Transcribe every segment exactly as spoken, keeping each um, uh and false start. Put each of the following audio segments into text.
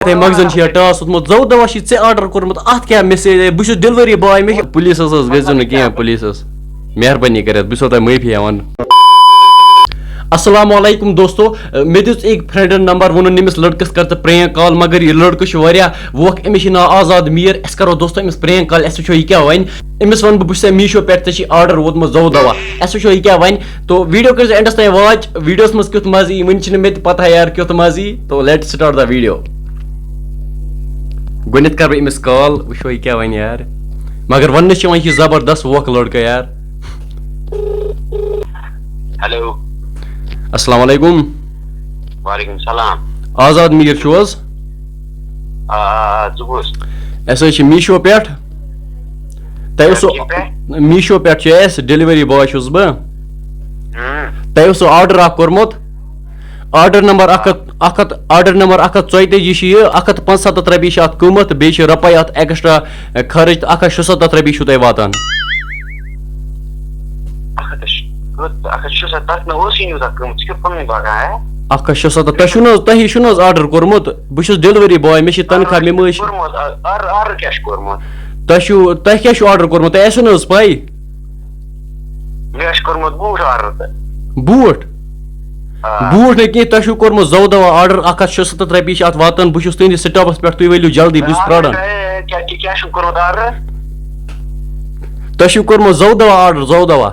یِتھَے مغزن چھِ یا ٹاس ووٚتھمُت، زو دوا چھِ ژےٚ آرڈر کوٚرمُت، اَتھ کیٛاہ میسیج؟ ہے، بہٕ چھُس ڈیلؤری باے، مےٚ چھِ پُلیٖسَس حظ گٔژھۍزیو نہٕ کینٛہہ، پُلیٖسَس۔ مہربٲنی کٔرِتھ، بہٕ چھُسو تۄہہِ معٲفی ہٮ۪وان۔ السلام علیکم دوستو، مےٚ دیُت أکۍ فرٛٮ۪نٛڈَن نمبر، ووٚنُن أمِس لٔڑکَس کر ژٕ پرٛینٛک کال، مگر یہِ لٔڑکہٕ چھُ واریاہ ووکھ، أمِس چھِ ناو آزاد میٖر، اَسہِ کَرو دوستو أمِس پرٛینٛک کال، اَسہِ وٕچھو یہِ کیٛاہ وَنہِ۔ أمِس وَنہٕ بہٕ، بہٕ چھُسے میٖشو پٮ۪ٹھ، ژےٚ چھی آرڈر ووتمُت زو دوا، اَسہِ وٕچھو یہِ کیٛاہ وَنہِ۔ تو ویٖڈیو کٔرۍزیو اینڈَس تام واچ، ویٖڈیوَس منٛز کیُتھ مَزٕ یی، وٕنہِ چھِنہٕ مےٚ تہِ پَتہ یار کیُتھ مَزٕ یی۔ تو let's start the video۔ گۄڈٕنٮ۪تھ کَرٕ بہٕ أمِس کال، وٕچھو یہِ کیٛاہ وَنہِ یار۔ مگر وَننَس چھِ یِوان، یہِ چھِ زبردست ووکھٕ لٔڑکہٕ یار۔ ہیلو۔ السلام علیکم۔ وعلیکم السلام۔ آزاد میٖر چھُو حظ؟ آ، آ، آ، ژٕ کُس؟ اَسہِ حظ چھِ میٖشو پٮ۪ٹھ۔ تۄہہِ اوسوٕ، کَمہِ پٮ۪ٹھ؟ میٖشو پٮ۪ٹھ چھُ اَسہِ، ڈیلؤری باے چھُس بہٕ۔ ہُم۔ تۄہہِ اوسوٕ آرڈر اَکھ کوٚرمُت۔ آرڈر نمبر اَکھ ہَتھ، اَکھ ہَتھ، آرڈر نمبر اَکھ ہَتھ ژۄیہِ تٲجی چھِ یہِ، اَکھ ہَتھ تہٕ پانٛژسَتَتھ رۄپیہِ چھِ اَتھ قۭمَتھ، بیٚیہِ چھِ رۄپَے اَتھ extra خرٕچ، تہٕ اَکھ ہَتھ شُسَتَتھ رۄپیہِ چھُو تۄہہِ واتان۔ اَکھ ہَتھ تہٕ شُ-، اَکھ ہَتھ تہٕ شُسَتَتھ، تَتھ نہ اوسُے نہٕ تَتھ قۭمَتھ، ژٕ کیٛاہ پَنٕنۍ باغا، ہے؟ اَکھ ہَتھ شُسَتَتھ، تۄہہِ چھُو نہ حظ، تۄہہِ چھُو نہ حظ آرڈر کوٚرمُت؟ بہٕ چھُس ڈیلؤری باے، مےٚ چھِ تنخواہ، مےٚ مہ ٲسۍ۔ کوٚرمُت، آ، آرڈر، آرڈر کیٛاہ چھُ کوٚرمُت؟ تۄہہِ چھُو، تۄہہِ کیٛاہ چھُو آرڈر کوٚرمُت؟ تۄہہِ آسِوٕ نہ حظ پَے؟ مےٚ چھُ کوٚرمُت بوٗٹھ آرڈر تہٕ۔ بوٗٹھ؟ آ۔ بوٗٹھ نہٕ کینٛہہ، تۄہہِ چھُو کوٚرمُت زو دوا آرڈر، اَکھ ہَتھ شُسَتَتھ رۄپیہِ چھِ اَتھ واتان، بہٕ چھُس تُہٕنٛدِس سٹاپَس پٮ۪ٹھ، تُہۍ ؤلِو جلدی، بہٕ چھُس آ، پرٛاران۔ اے، اے، کیٛاہ، کیٛاہ، کیٛاہ چھُو کوٚرمُت آرڈر؟ تۄہہِ چھُو کوٚرمُت زو دوا آرڈر، زو دوا۔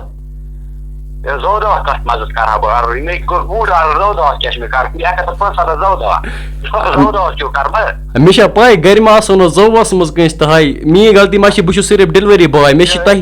ہے، زو دوا کَتھ منٛز حظ کَرٕ ہا بہٕ آرڈر؟ مےٚ کوٚر بوٗٹھ آرڈر، زو دوا کیٛاہ چھُ مےٚ کَرُن؟ یہِ ہٮ۪کَتھ پانٛژھ سَتَتھ زو دوا۔ زو دوا کیٛاہ کَرٕ بہٕ؟ مےٚ چھا پَے، گَرِ ما آسو نہٕ زووَس منٛز کٲنٛسہِ تہٕ ہاے؟ میٛٲنۍ غلطی ما چھِ، بہٕ چھُس صرف ڈیلؤری باے، مےٚ چھِ تۄہہِ،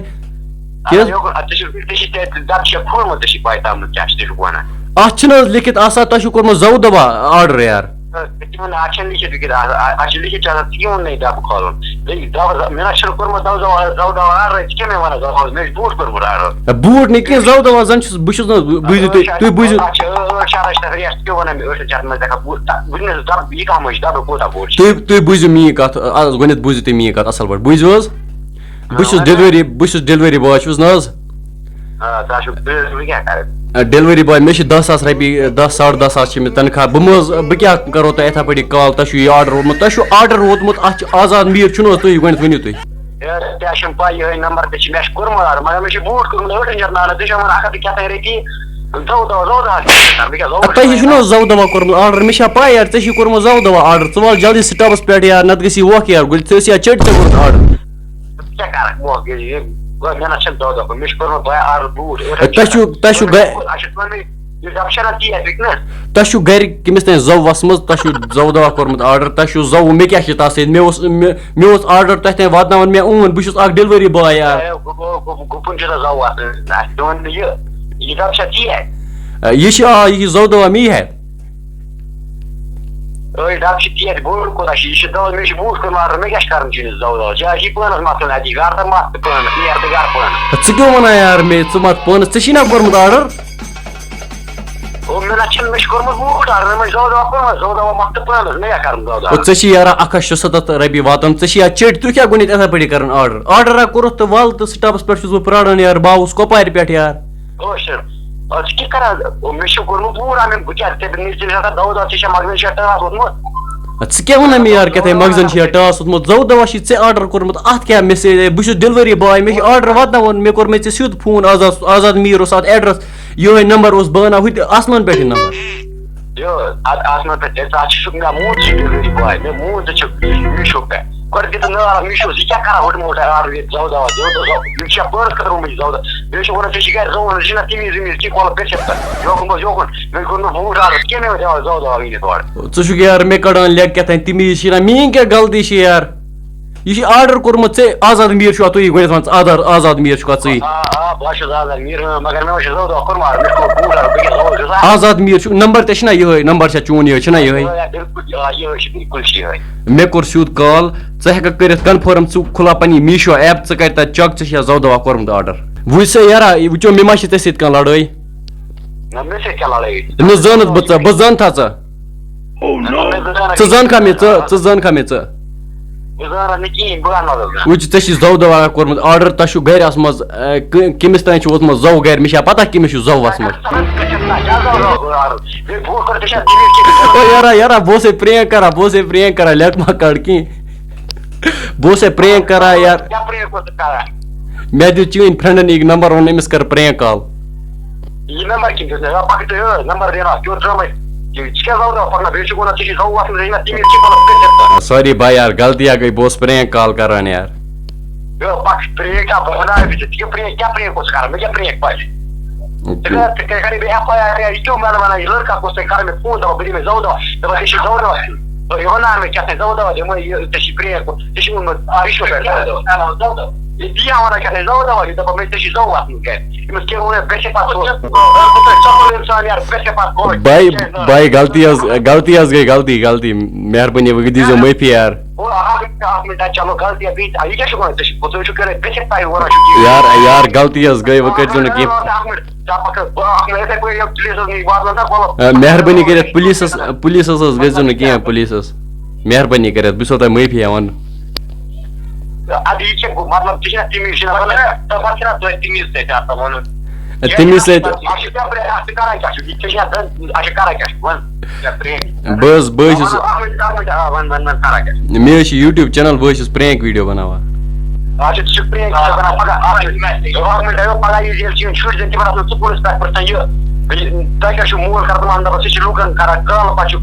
کیٛاہ حظ؟ یوکُن، اَدٕ ژےٚ چھُکھ، ژےٚ چھِ، ژےٚ دَب چھےٚ پھوٚلمُت، ژےٚ چھِ پَے تَتھ منٛز کیٛاہ چھِ، ژےٚ چھُکھ وَنان۔ اَتھ چھِنہٕ حظ لیکھِتھ آسان، تۄہہِ چھُو کوٚرمُت زَو دَوا آرڈَر یار؟ تِمَن اَتھ چھَنہٕ لیکھِتھ لیکھِتھ آسان، اَ-، اَتھ چھِ لیکھِتھ چھِ آسان، ژٕ کھیوٚن نَے دَبہٕ کھولُن۔ بیٚیہِ دَوا، مےٚ نہ چھُنہٕ کوٚرمُت دَوا، دَوا، دَوا آرڈَر، ژٕ کیٛاہ مےٚ وَنان دَوا، مےٚ چھُ بوٗٹھ کوٚرمُت آرڈَر۔ ہے، بوٗٹھ نہٕ کینٛہہ، زَو دَوا زَن چھُس، بہٕ چھُس نہٕ، بوٗزِو تُہۍ، تُہۍ بوٗزِو۔ اَتھ چھِ ٲٹھ شیٚتھ، اَتھ چھِ ریٹ، ژٕ کیٛاہ وَنان مےٚ ٲٹھ شیٚتھ منٛز دَکھا بوٗٹھ، تَتھ، بہٕ نہٕ حظ دَبہٕ، یہِ کَتھ منٛز چھِ دَبہٕ، کوٗتاہ بوٚڑ چھُ؟ تُہۍ، تُہۍ بوٗزِو میٛٲنۍ کَتھ، آز گۄڈٕنٮ۪تھ بوٗزِو تُہۍ میٛٲنۍ کَتھ اَصٕل پٲٹھۍ، بوٗزِو حظ؟ بہٕ چھُس ڈیلؤری، بہٕ چھُس ڈیلؤری باے چھُس نہ حظ؟ آ، تۄہہِ چھُو بِل، وۄنۍ کیٛاہ کَرٕ؟ آ، ڈیلؤری باے، مےٚ چھِ دَہ ساس رۄپیہِ، دَہ، ساڑ دَہ ساس چھِ مےٚ تنخواہ۔ بہٕ مہٕ حظ، بہٕ کیٛاہ کَرو تۄہہِ یِتھَے پٲٹھۍ یہِ کال؟ تۄہہِ چھُو یہِ آرڈَر ووتمُت، تۄہہِ چھُو آرڈَر ووتمُت، اَتھ چھُ آزاد میٖر چھُنہٕ حظ تُہۍ؟ گۄڈٕنٮ۪تھ ؤنِو تُہۍ۔ یارٕ، ژےٚ چھَم پَے، یِہوٚے نمبر تہِ چھِ، مےٚ چھِ کوٚرمُت آرڈَر، مگر مےٚ چھِ بوٗٹھ کوٚرمُت ٲٹھَن شیٚتَن آرڈَر، ژےٚ چھَم وَنان اَکھ ہَتھ تہٕ کیٛاہ تام رۄپیہِ، زَو دَوا، زَو دَوا چھِ مےٚ کَرُن، بہٕ کیٛاہ زَو تۄہہِ چھُو نہ حظ زَو دَوا کوٚرمُت آرڈَر؟ مےٚ چھا پَے یار، ژےٚ چھُے کوٚرمُت زَو دَوا آرڈَر، ژٕ وَل جلدی سٹاپَس پٮ۪ٹھ یار، نَتہٕ گژھِ یہِ وۄکھ یار، گُلۍ، ژےٚ ٲسۍ یا چٔٹۍ ژےٚ کوٚرمُت آرڈَر۔ ژٕ کیٛاہ کَرَکھ وۄکھ ییٚلہِ یہِ، گوٚو مےٚ نہ چھَنہٕ دَو دَپان، مےٚ چھُ کوٚرمُت بہٕ آرڈَر بوٗٹھ، ٲٹھَن تۄہہِ چھُو، شیٚتَن۔ تۄہہِ چھُو گَ-، اَسہِ چھِ وَنٕنۍ، یہِ ڈَب چھَنہ تی اَتہِ وٕنکیٚنَس۔ تۄہہِ چھُو گَرِ کٔمِس تام زَو وَسمٕژ، تۄہہِ چھُو زَو دَوا کوٚرمُت آرڈَر، تۄہہِ چھُو زَو، مےٚ کیٛاہ چھِ تَتھ سۭتۍ؟ مےٚ اوس، مےٚ، مےٚ اوس آرڈَر تۄہہِ تام واتناوُن مےٚ اوٗن، بہٕ چھُس اَکھ ڈیلؤری باے یار۔ اے، گُ-، گُ-، گُ-، گُپُن چھُ تَتھ زَو وَسان، اَسہِ چھِ وَنان یہِ، یہِ ڈَب چھا تی اَتہِ؟ اے، یہِ چھِ، آ، یہِ چھِ زَو دَوا مے ہے۔ أڑۍ ڈَبہٕ چھِ تیز، بوٚڑ کوٗتاہ چھُ؟ یہِ چھُ دَوا، مےٚ چھُ بوٗٹھ کوٚرمُت آرڈَر، مےٚ کیٛاہ چھُ کَرُن چٲنِس دَوا دَوا؟ ژےٚ آسی پانَس مَتھ تُلُن اَتی، گَرٕ تہٕ مَتھ تہٕ پانَس، نیر تہٕ گَرٕ پانَس۔ ژٕ کیٛاہ وَنان یار مےٚ؟ ژٕ مَتھ پانَس، ژےٚ چھی نا کوٚرمُت آرڈَر؟ او، مےٚ نہ چھُنہٕ، مےٚ چھُ کوٚرمُت بوٗٹھ آرڈَر، مےٚ چھُ دَوا دَوا کوٚرمُت، دَوا دَوا مَتھ تہٕ پانَس، مےٚ کیٛاہ کَرُن دَوا دَوا؟ او، ژےٚ چھی یارا اَکھ ہَتھ شُسَتَتھ رۄپیہِ واتان، ژےٚ چھی یا چٔٹۍ، تُہۍ کیٛاہ گۄڈٕنٮ۪تھ یِتھَے پٲٹھۍ کَران آرڈَر؟ آرڈَر ہا کوٚرُتھ تہٕ وَل تہٕ سٹاپَس پٮ۪ٹھ چھُس بہٕ پرٛاران یار، بہٕ آوُس کۄپوارِ پٮ۪ٹھ یار۔ کٲشِر۔ آ، ژٕ کیٛاہ کَران؟ او، مےٚ چھُ کوٚرمُت پوٗرٕ اَنٕنۍ، بہٕ کیٛاہ، ژےٚ دوٚپ مےٚ، ژےٚ چھِ آسان دَو دَو، ژےٚ چھےٚ مَغزَن چھےٚ ٹاس ووٚتھمُت۔ ژٕ کیٛاہ وَنان مےٚ یارٕ، کیٛاہ تام مَغزَن چھِ یا ٹاس ووٚتھمُت؟ زَو دَوا چھِ ژےٚ آرڈَر کوٚرمُت، اَتھ کیٛاہ میسیج آیہِ؟ بہٕ چھُس ڈیلؤری باے، مےٚ چھُ آرڈَر واتناوُن، مےٚ کوٚر مےٚ ژےٚ سیوٚد فون، آز آس-، آزاد میٖر اوس اَتھ ایڈرَس، یِہوٚے نمبر اوس، بہٕ اَنہٕ ہا ہُتہِ آسمان پٮ۪ٹھ یہِ نمبر۔ یو، اَتھ آسمان پٮ۪ٹھ، ژےٚ، ژٕ چھُکھ مےٚ مون، ژٕ چھُکھ ڈیلؤری باے، مےٚ مون، ژٕ چھُکھ میٖشو پٮ۪ٹھ۔ گۄڈٕ دِ تہٕ نار اَتھ میٖشوس، یہِ کیٛاہ کَران ہُٹہٕ مُٹہٕ آرڈر ییٚتہِ زَو دَوا، زَو دَوا، زَو۔ یِم چھِ پانَس خٲطرٕ ووٚنمُت یہِ زَو دَوا۔ بیٚیہِ چھِ وَنان ژےٚ چھِ گَرِ زَوان، ژےٚ چھِ نہ تَمیٖز وَمیٖز کینٛہہ، کۄلہٕ پٮ۪ٹھ چھِ تَتھ۔ یوکُن بہٕ یوکُن، مےٚ کوٚر نہٕ بوٗٹھ آرڈر کینٛہہ، مےٚ وَنہِ زَو دَوا أنِتھ اورٕ۔ ژٕ چھُکھ یار مےٚ کَڑان لٮ۪کھ کیٛاہ تام تَمیٖز چھِ نہ، میٛٲنۍ کیٛاہ غلطی چھِ یار؟ یہِ چھِ آرڈر کوٚرمُت ژےٚ، آزاد میٖر چھُ اَتھ، تُہۍ گۄڈٕنٮ۪تھ وَن ژٕ، آزاد، آزاد میٖر چھُکھ اَتھ ژٕے۔ آ، آ، بہٕ ہا چھُس آزاد میٖر، اۭں، مگر مےٚ ما چھُ زَو دَوا کوٚرمُت آرڈر، مےٚ چھُ کوٚرمُت بوٗٹھ آرڈر، بہٕ کیٛاہ زَو چھُس آ؟ آزاد میٖر چھُ، نمبر ژےٚ چھُنہ یِہوٚے، نمبر چھا چون یِہوٚے، چھُنہ یِہوٚے؟ آ، بِلکُل، آ، یِہوٚے چھُ، بِلکُل چھُ یِہوٚے۔ مےٚ کوٚر سیوٚد کال، ژٕ ہٮ۪کَکھ کٔرِتھ کنفٲرٕم، ژٕ کھُلا پنٕنۍ میٖشو ایپ، ژٕ کَر تَتہِ چیک، ژےٚ چھےٚ زَو دَوا کوٚرمُت آرڈر۔ وٕچھ سا یارا، یہِ وٕچھو مےٚ ما چھِ ژےٚ سۭتۍ کانٛہہ لڑٲے؟ نہ، مےٚ سۭتۍ کیٛاہ لڑٲے؟ نہ زانَتھ بہٕ ژٕ، بہٕ زانہٕ تھا ژٕ۔ نہ، نہ، مےٚ زانَکھ ژٕ زانہٕ کھا مےٚ ژٕ، ژٕ زانہٕ کھا مےٚ ژٕ؟ بہٕ زانَتھ نہٕ کِہیٖنۍ، بہٕ اَنہٕ مطلب زانَتھ۔ وۄنۍ چھُ، ژےٚ چھُے زَو دوا کوٚرمُت آرڈر، تۄہہِ چھُو گَرِ آسمٕژ، اَ، کٔ-، کٔمِس تام چھُو ووتمُت زَو گَرِ، مےٚ چھا پَتہ کٔمِس چھُو زَو وَسمٕژ؟ مےٚ بہٕ کوٚر، ژےٚ چھا دِلہِ کِنہٕ؟ او یارا، یارا، بہٕ اوسَے پرٛینٛک کَران، بہٕ اوسَے پرٛینٛک کَران، لٮ۪کھ ما کَڑ کِہیٖنۍ۔ بہٕ اوسَے پرٛینٛک کَران یار۔ کیٛاہ پرٛینٛک اوسُکھ کَران؟ مےٚ دیُت چٲنۍ فرٛٮ۪نٛڈَن أکۍ نمبر، ووٚن أمِس کَر پرٛینٛک کال۔ یہِ نمبر کِتھ دیُت مےٚ؟ پَکھ تہٕ، ٲ، نمبر دِنا، کیُتھ درٛامٕے۔ یہِ ژٕ کیٛاہ زاو داو پَکناو؟ بیٚیہِ چھُکھ وَنان، ژےٚ چھُے زاوُے وَسُن، ژےٚ چھُے نہ تٔمِس چھِ مطلب کٔرِتھ۔ سوری بھائی یار، غلطی اکھ گٔے، بہٕ اوسُس پرٛینٛک کال کران یار۔ یہِ پَکھ پرٛینٛک کیٛاہ بَناوِ ژےٚ؟ ژٕ کیٛاہ پرٛینٛک، کیٛاہ پرٛینٛک اوس کران؟ مےٚ کیٛاہ پرٛینٛک پَزِ؟ ژٕ کر، ژٕ کر، کر بیٚیہِ ایف آی آر، یہِ کیٛاہ مطلب وَنان، یہِ لٔڑکہٕ کُس تۄہہِ کران مےٚ فون، دَپان بہٕ دِمَے زاوُ دَوا، دَپان ژےٚ چھُے زاوُ دَوا دیُن۔ تۄہہِ وَنان مےٚ کیٛاہ تام زاوُ دَوا دِمَے، یہِ ژےٚ چھُے پرٛینٛک کوٚرمُت، ژےٚ چھُے ووٚنمُت آ، یہِ چھُ پٮ۪ٹھ زاوُ دَوا۔ یہِ دِیا وَنان کیٛاہ تام زاوُ دَوا دِنۍ، دَپان مےٚ ژےٚ چھُے زاوُ وَسُن گَرِ۔ أمِس کیٛاہ ووٚن مےٚ، گژھِ پَتہٕ سُہ، بہٕ چھُس ژۄپٲرۍ اِنسان یار، گژھِ پَتہٕ کورِ۔ بھائی، بھائی، غلطی حظ، غلطی حظ گٔے، غلطی، غلطی۔ مہربٲنی، وۄنۍ دیٖزیو معٲفی یار۔ او، اَکھ مِنٹ، اَکھ مِنٹ، اَتہِ چلو غلطی، بیٚیہِ، آ، یہِ کیٛاہ چھُ وَنان؟ ژےٚ چھُکھ، ژٕ چھُکھ کَران، ژےٚ چھَکھ تۄہہِ وَنان چھُکھ یہِ۔ یار، یار، غلطی حظ گٔے، وۄنۍ کٔرۍزیو نہٕ کینٛہہ۔ اَکھ مِنٹ، ژٕ ہا پَکھ، بہٕ، اَکھ مِنٹ، یِتھَے پٲٹھۍ یِم پُلیٖسَس نِش واتنَس نا، مطلب۔ آ، مہربٲنی کٔرِتھ پُلیٖسَس، پُلیٖسَس حظ گٔژھۍزیو نہٕ کینٛہہ، پُلیٖسَس۔ مہربٲنی کٔرِتھ، بہٕ چھُسو تۄہہِ معٲفی ہٮ۪وان۔ اَدٕ یہِ چھےٚ گوٚو، مطلب، ژےٚ چھِنا تٔمِس چھِنا وَنان، ژٕ پَتہٕ چھِنا توتہِ تٔمِس سۭتۍ آسان وَنُن۔ تٔمِس سۭتۍ۔ اَتھ چھِ کیٛاہ پرٛے-، اَتھ چھِ کَران کیٛاہ چھُ؟ یہِ ژےٚ چھِنہ دَن-، اَتھ چھِ کَران کیٛاہ چھُ؟ وَن، ژےٚ پرٛے-۔ بہٕ حظ، بہٕ حظ چھُس، وَن، اَتھ منٛز، اَتھ منٛز، آ، وَن، وَن، وَن، کَران کیٛاہ چھُ؟ مےٚ حظ چھِ YouTube channel، بہٕ حظ چھُس prank video بَناوان۔ اَتھ چھِ، ژٕ چھُکھ prank video بَناوان پَگاہ، اَتھ چھِ، اَکھ مِنٹ، اَتھ پَگاہ یی ییٚلہِ چٲنۍ شُرۍ زَن تِمَن آسَن سکوٗلَس پٮ۪ٹھ پَران، یہِ، تۄہہِ کیٛاہ چھُو مول کَران تِمَن دَپان، سُہ چھُ لوٗکَن کَران کٲم، پَتہٕ چھُ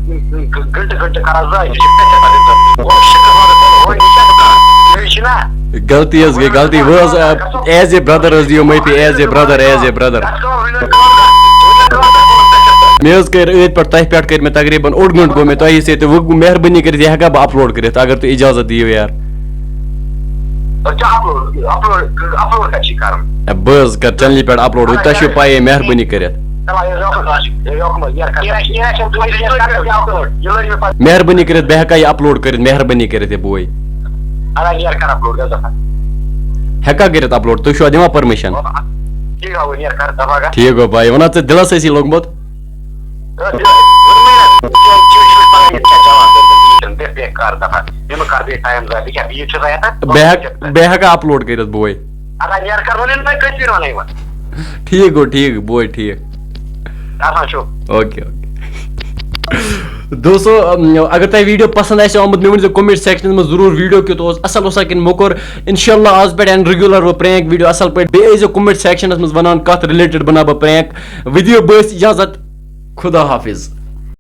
گھنٹہٕ گھنٹہٕ کران زانہِ، یہِ چھِ پٮ۪ٹھٕ پَتہٕ گژھان۔ وۄنۍ چھِ کَران، وۄنۍ یہِ کیٛاہ چھِ کَران؟ یہِ چھِنہ۔ غلطی حظ گٔے، غلطی۔ وۄنۍ حظ، آ، as a brother حظ دِیِو معٲفی، as a brother، as a brother۔ مےٚ حظ کٔرۍ أتھۍ پٮ۪ٹھ، تۄہہِ پٮ۪ٹھ کٔرۍ مےٚ تقریٖباً اوٚڑ گٲنٛٹہٕ گوٚو مےٚ تۄہہِ سۭتۍ، تہٕ وۄنۍ مہربٲنی کٔرِتھ، یہِ ہٮ۪کا بہٕ upload کٔرِتھ، اگر تُہۍ اِجازت دِیِو یار۔ تۄہہِ کیٛاہ upload، upload، upload کَتہِ چھِ کَرُن؟ ہے، بہٕ حظ کَرٕ channelہِ پٮ۪ٹھ upload، وۄنۍ تۄہہِ چھُو پَیی، مہربٲنی کٔرِتھ۔ چلو، یہِ حظ یوکُن، یہِ حظ یوکُن، یہِ حظ کَرٕ۔ یہِ حظ چھِ، یہِ حظ چھِ، یہِ حظ چھِ upload، یہِ لٲج مےٚ پَتہٕ۔ مہربٲنی کٔرِتھ، بہٕ ہٮ۪کا یہِ upload کٔرِتھ؟ مہربٲنی کٔرِتھ، یہِ بوے۔ اَدا، یہِ حظ کَرٕ upload، گژھ دَفا۔ ہٮ۪کا کٔرِتھ upload؟ تُہۍ چھِوا دِوان permission؟ ٹھیٖک گوٚو، یہِ حظ کَرٕ دَفا، گژھ۔ ٹھیٖک گوٚو بھائی، وَنان ژےٚ دِلَس ٲسی لوٚگمُت۔ بہٕ ہٮ۪کہٕ، بہٕ ہٮ۪کہٕ upload کٔرِتھ بوے۔ اَدا، یہِ حظ کَرٕ وَنٕنۍ، تۄہہِ کٔژِ پھِرِ وَنَے وۄنۍ؟ ٹھیٖک گوٚو، ٹھیٖک، بوے، ٹھیٖک۔ اَسان چھُ۔ Okay, okay. دوستو، ام، اگر تۄہہِ video پسند آسہِ آمُت، مےٚ ؤنۍزیو comment sectionس منٛز ضروٗر video کیُتھ اوس، اصل اوسا کِنہٕ موٚکُر۔ انشاءاللہ آز پٮ۪ٹھ یِن regular وۄنۍ prank video اصل پٲٹھۍ۔ بیٚیہِ ٲسۍزیو comment sectionس منٛز ونان کتھ related بناو بہٕ prank video۔ بہٕ ٲسۍ اجازت، خدا حافظ۔